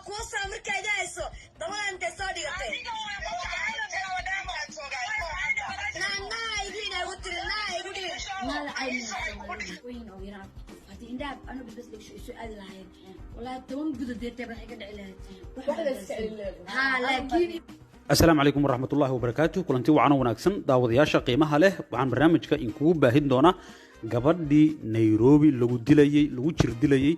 Kuusaa markaa iga hayso dabada intay soo dhigatay. Naa igu igu tiri, naa igu dhihin. Maada caynin oo yaraan haddii indhaha anu bas dhigsho isu aadi lahayn, wallahi 10 gudo deertay waxay ka dhici lahayd. Haa, laakiin Asalaamu calaykum waraxmatullaahi wabarakaatu. Kulanti wacan oo wanaagsan, daawadayaasha qiimaha leh. Waxaan barnaamijka inkugu baahin doonaa gabadhii Nairobi lagu dilayey, lagu jir dilayey,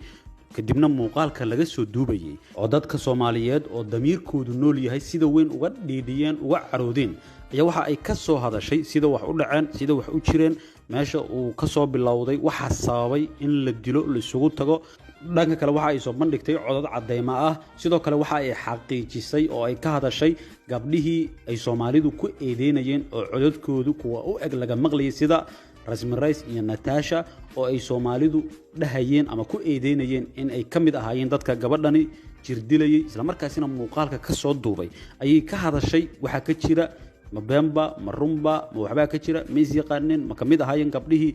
kadibna muuqaalka laga soo duubayey, oo dadka Soomaaliyeed oo damiirkoodu nool yahay sida weyn uga dhiidhiyeen, uga caroodeen. Ayaa waxa ay ka soo hadashay sida wax u dhaceen, sida wax u jireen, meesha uu ka soo bilowday, waxaa sababay in la dilo, la isugu tago. Dhanka kale, waxa ay soo bandhigtay codad cadeymo ah. Sidoo kale, waxa ay xaqiijisay oo ay ka hadashay gabdhihii ay Soomaalidu ku eedeynayeen oo codadkoodu kuwa u eg laga maqlayay, sida Rasmi Rice iyo Natasha, oo ay Soomaalidu dhahayeen ama ku eedeynayeen in ay ka mid ahaayeen dadka gabadhani jirdilayay, islamarkaasina muuqaalka ka soo duubay. Ayay ka hadashay. Waxaa ka jira ma beenba, ma runba, ma waxbaa ka jira, ma is yaqaaneen, ma ka mid ahaayeen gabdhihii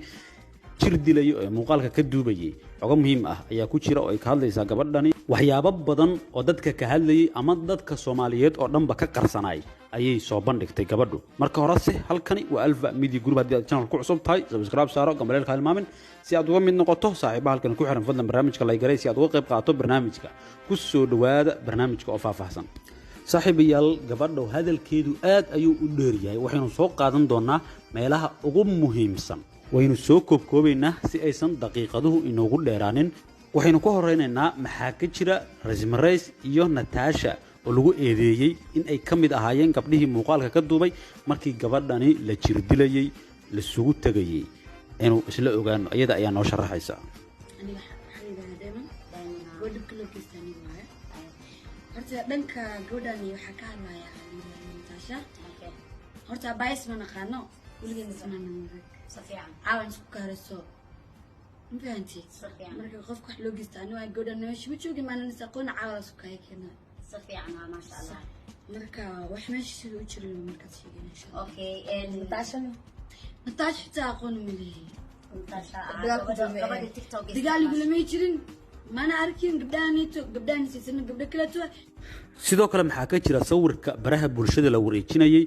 jir dilaya ee muuqaalka ka duubayay? Xogo muhiim ah ayaa ku jira oo ay ka hadlaysaa gabadhani. Waxyaabo badan oo dadka ka hadlayay ama dadka Soomaaliyeed oo dhanba ka qarsanay ayay soo bandhigtay gabadhu. Marka horese, halkani waa Alfa Media Group. Haddii aad channel ku cusub tahay, subscribe saaro, gambaleelka hilmaamin si aad uga mid noqoto saaxiibaha halkan ku xiran. Fadlan barnaamijka like garay si aad uga qayb qaadato barnaamijka. Ku soo dhowaada barnaamijka oo faahfaahsan. Saaxiibayaal, gabadha hadalkeedu aad ayuu u dheeryahay. Waxaynu soo qaadan doonaa meelaha ugu muhiimsan, waynu soo koobkoobaynaa si aysan daqiiqaduhu inoogu dheeraanin. Waxaynu ku horeynaynaa maxaa ka jira Rasmi Rice iyo Natasha oo lagu eedeeyey in ay ka mid ahaayeen gabdhihii muuqaalka ka duubay markii gabadhani la jirdilayey, lasugu tegayey. Inuu isla ogaano iyada ayaa noo sharaxaysa. Aniga waxaa la yidhahdaa Dheeman. Gabadha dhibka loo geysta aniga waaye. Horta dhanka gabadhani waxaa ka hadlayaa Natasha. Horta abaayis ma naqaano, weligeena ismaana marag. Caawan isku kaarayso, ma fahanti? Marka qofka wax loo geysta ani waaye. Gabadhan meesha ma joogin, maanan is aqoon, caawa isku kaya keena. Marka wax meesha sida u jirin markaad sheegin, insha Allah. Natasha xitaa aqoon ma leeyahay. Dagaal igulama jirin, mana arkin gabdhahanito, gabdhahan siisana, gabdho kaleeto. Sidoo kale, maxaa ka jira sawirka baraha bulshada la wareejinayey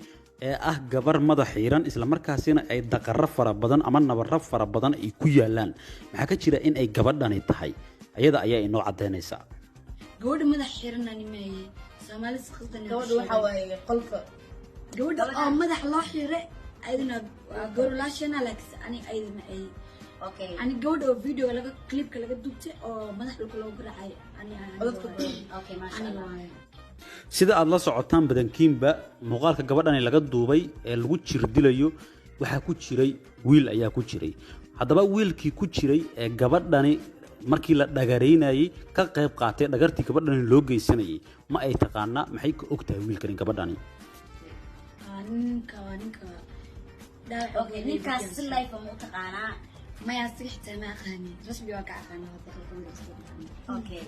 ee ah gabar madax xiiran, islamarkaasina ay daqaro fara badan ama nabaro fara badan ay ku yaalaan? Maxaa ka jira in ay gabadhani tahay? Ayada ayaa inoo caddaynaysaa. Gabadha madax xiran ani maaye, Soomaali si qaldan. Gabadha waxaa waaye qolka. Gabadha oo madax loo xiray ayadana waa gabar walaashana, laakiin ani ayada ma ay. Ani gabadha oo video laga clipka laga duubtay oo madax dhulka loogu garaacay ani aniga waaye. Sida aad la socotaan badankiinba, muuqaalka gabadhani laga duubay ee lagu jir dilayo waxaa ku jiray wiil ayaa ku jiray. Haddaba wiilkii ku jiray ee gabadhani markii la dhagaraynayey ka qayb qaatay dhagartii gabadhani loo geysanayay, ma ay taqaanaa? Maxay ka og tahay wiilkani gabadhani? Ninka waa ninka dhaawac. Ninkaas si live ma u taqaanaa? Maya, asiga xitaa ma aqaani. Rasmi waa ka aqaana, waa 100%.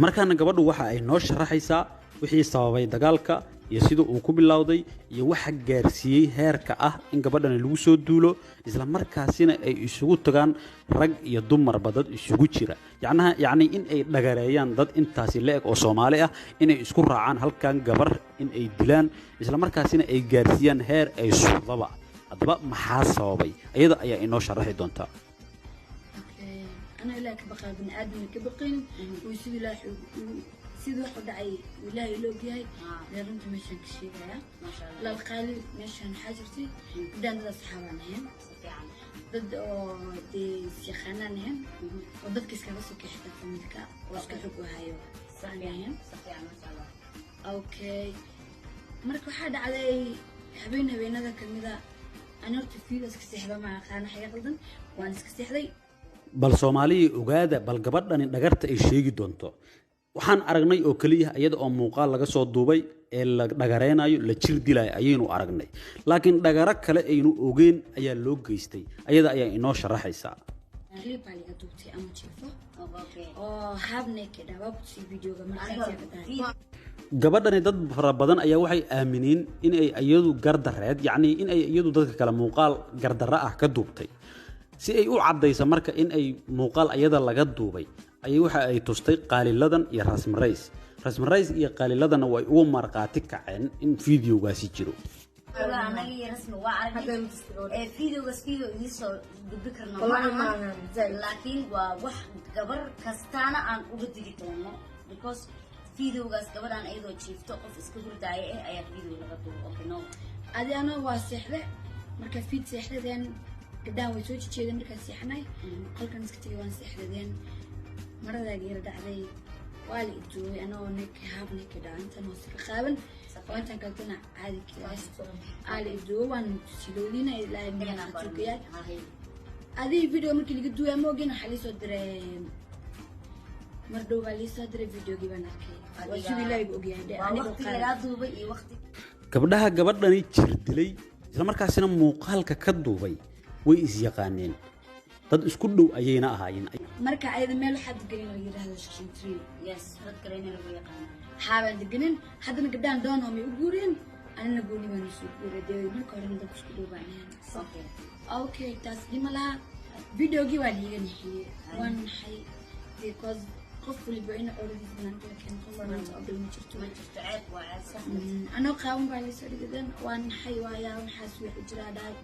Markaana gabadhu waxa ay noo sharaxaysaa wixii sababay dagaalka iyo sida uu ku bilowday iyo waxa gaarsiiyey heerka ah in gabadhani lagu soo duulo, isla markaasina ay isugu tagaan rag iyo dumarba dad isugu jira, yacnaha yacni in ay dhagareeyaan dad intaasi la eg oo Soomaali ah, inay isku raacaan halkan gabar in ay dilaan, isla markaasina ay gaarsiiyaan heer ay suudaba. Haddaba maxaa sababay? Iyada ayaa inoo sharaxi doontaa. Ana Ilaah ka baqaa, bini aadamna ka baqaynin oo sidii Ilaah sidii wax u dhacay Ilaahay ila ogyahay. Dee runta meeshaan ka sheegaya, walaal qaali, meeshaan waxaa jirtay gabdhahan dad asxaabaan ahayn, dad oo dee isyaqaanaan ahayn, oo dadka iskaga sokay, xitaa familka oo iska xog u hayo aan ahayn. Okay, marka waxaa dhacday habeen habeenada kamida, ani horta fiil iska seexda ma aqaana, xaga qaldan waan iska seexday. Bal Soomaaliya ogaada, bal gabadhani dhagarta ay sheegi doonto. Waxaan aragnay oo keliya iyada oo muuqaal laga soo duubay ee la dhagareynayo, la jir dilayo ayaynu aragnay, laakiin dhagaro kale aynu ogeyn ayaa loo geystay. Ayada ayaa inoo sharaxaysaa. Clip aa laga duubtay ama jiifo oo half naked ah, waa ku tusay videoga markaas ka tahay. Gabadhani dad fara badan ayaa waxay aamineen in ay iyadu gardareed, yacni in ay iyadu dadka kale muuqaal gardarro ah ka duubtay. Si ay u caddayso marka in ay muuqaal ayada laga duubay, ayay waxa ay tustay qaaliladan iyo Rasmi Rice. Rasmi Rays iyo Qaaliladana way ugu marqaati kaceen in videogaasi jiro. Anaga iyo Rasmi waa aragnay ee videogaas. Video idiin soo gudbi karno ma Wallahi ahan. Ma ahan, zaid. Laakiin waa wax gabar kastaana aan uga digi doono, because videogaas gabadhaan iyadoo jiifto, qof iska hurdaaya ayaa video laga duubo. Okay, no. Adi anoo waa seexde marka fiid seexdadeen, gabdhahan way soo jejeedeen. Markaan seexanay qolkan iska tegay, waan seexdadeen, maradaaga yara dhacday, waa la iduubay anoo half naked ah, intan hoose ka qaaban oo intan kaletana caadi ka ah aa la iduubay. Waan tusiloodina ilaa meeqatukayaal. Adii video markii laga duwaa ma ogin, waxaa liisoo diray mar dhow baa liisoo diray. Videogii baan arkay, waa sidii Ilaahay ogyahay dhe Waa anigoo waqti qaadan. Lagaa duubay iyo waqti. Gabdhaha gabadhani jir dilay islamarkaasina muuqaalka ka duubay way is-yaqaaneen, dad isku dhow ayayna ahaayeen. Marka ayada meel waxaa deganin la yidhaahdo Section 3. Yes, dad kale in lagu yaqaano. Xaabaan deganin. Haddana gabdhahan doonhomay u guureen, anina gooni baan usoo guuray. Dee marka horena dad isku dhow baan ahayn. Okay, taas dhima laha. Videogii waa liiga nixiyey, waan naxay, because qof waliba in oradiis banaanka la keeno, qof maanta ogol ma jirto. Ma jirto, ceeb waa ceeb, sax. Anoo qaawan baa liisoo dhigadan, waan naxay, waayaa waxaas wixi jiraa dhahay.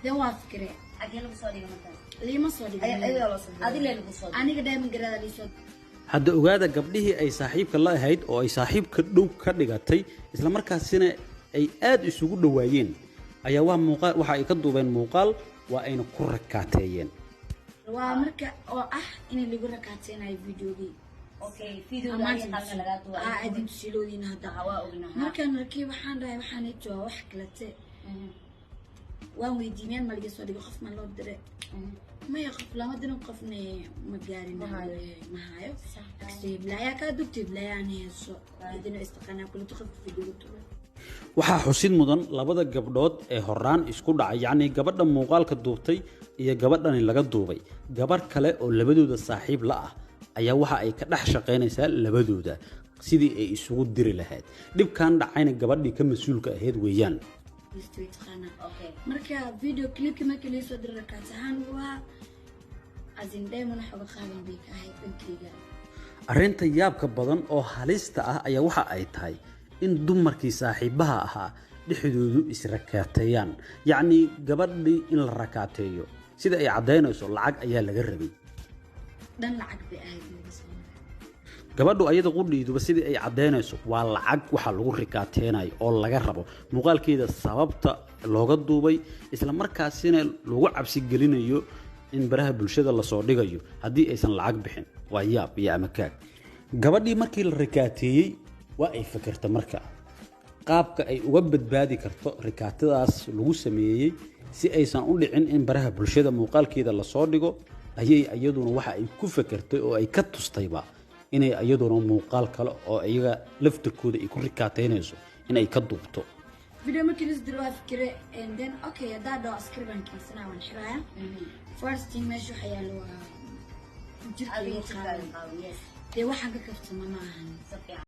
Then waa fikire. Xagee lagu soo dhigay markaas? Liima soo dhigin. Ayagaa loo soo diray. Adile lagu soo dhigay. Aniga Diamond Garada liisoo. Hadda ogaada, gabdhihii ay saaxiibka la ahayd oo ay saaxiibka dhow ka dhigatay, islamarkaasina ay aad isugu dhowaayeen, ayaa waa muuqaal waxa ay ka duubeen muuqaal, waa ayna ku rakaateeyeen. Waa marka oo ah in lagu rakaateynayo videogii. Okay, videoga adiga qalka lagaa duubay. Aa idin tusiloodiina hadda. Waa ognaha. Markaan arkay waxaan dhahay waxaan waa wax kalete. Waan weydiiyey, meel ma laga soo dhigay, qof ma loo diray? Maya, qof lama dirin, qofna ma gaarin. Ma hayo. Ma hayo. Hiblaayaa kaa dubta, hiblaayaan heeso idina istaqaanaa kulito qofka videoga duubay. Waxaa xusid mudan labada gabdhood ee horaan isku dhacay, yacnii gabadha muuqaalka duubtay iyo gabadhani laga duubay, gabarh kale oo labadooda saaxiib la ah ayaa waxa ay ka dhex shaqaynaysaa labadooda sidii ay isugu diri lahayd. Dhibkan dhacayna gabadhii ka mas-uulka ahayd weeyaan. Way taqaanaa. Marka video clipki markii laisoo diray rakaat ahaan uu ahaa asin Diamond wax uga qaadan bay ka ahayd dhankeyga. Arrinta yaabka badan oo halista ah ayaa waxa ay tahay in dumarkii saaxiibaha ahaa dhexdoodu israkaateeyaan, yacnii gabadhii in la rakaateeyo. Sida ay caddaynayso, lacag ayaa laga rabay. Dhan lacag bay ahayd laga soo maray. Gabadhu ayada qudhiiduba sidii ay caddaynayso, waa lacag waxa lagu rikaateenayo oo laga rabo muuqaalkeeda, sababta looga duubay, isla markaasina lagu cabsi gelinayo in baraha bulshada lasoo dhigayo haddii aysan lacag bixin. Waa yaab iyo amakaag. Gabadhii markii la rikaateeyey waa ay fikirta marka qaabka ay uga badbaadi karto rikaatadaas lagu sameeyey, si aysan u dhicin in baraha bulshada muuqaalkeeda lasoo dhigo. Ayay iyaduna waxa ay ku fekertay oo ay ka tustayba inay iyaduna muuqaal kale oo iyaga laftirkooda ay ku rikaateynayso inay ka duubto. Video markii lis diro waa fikire, and then okay, haddaa dhaho askari baan keensanaa, waan xiraaya. First thing meesha waxa yaalo waa jirka Adiga igu jirkaaga qaadan. Qaawan, yes. Dee waxaan ka kaftama ma ahan. Si fiican.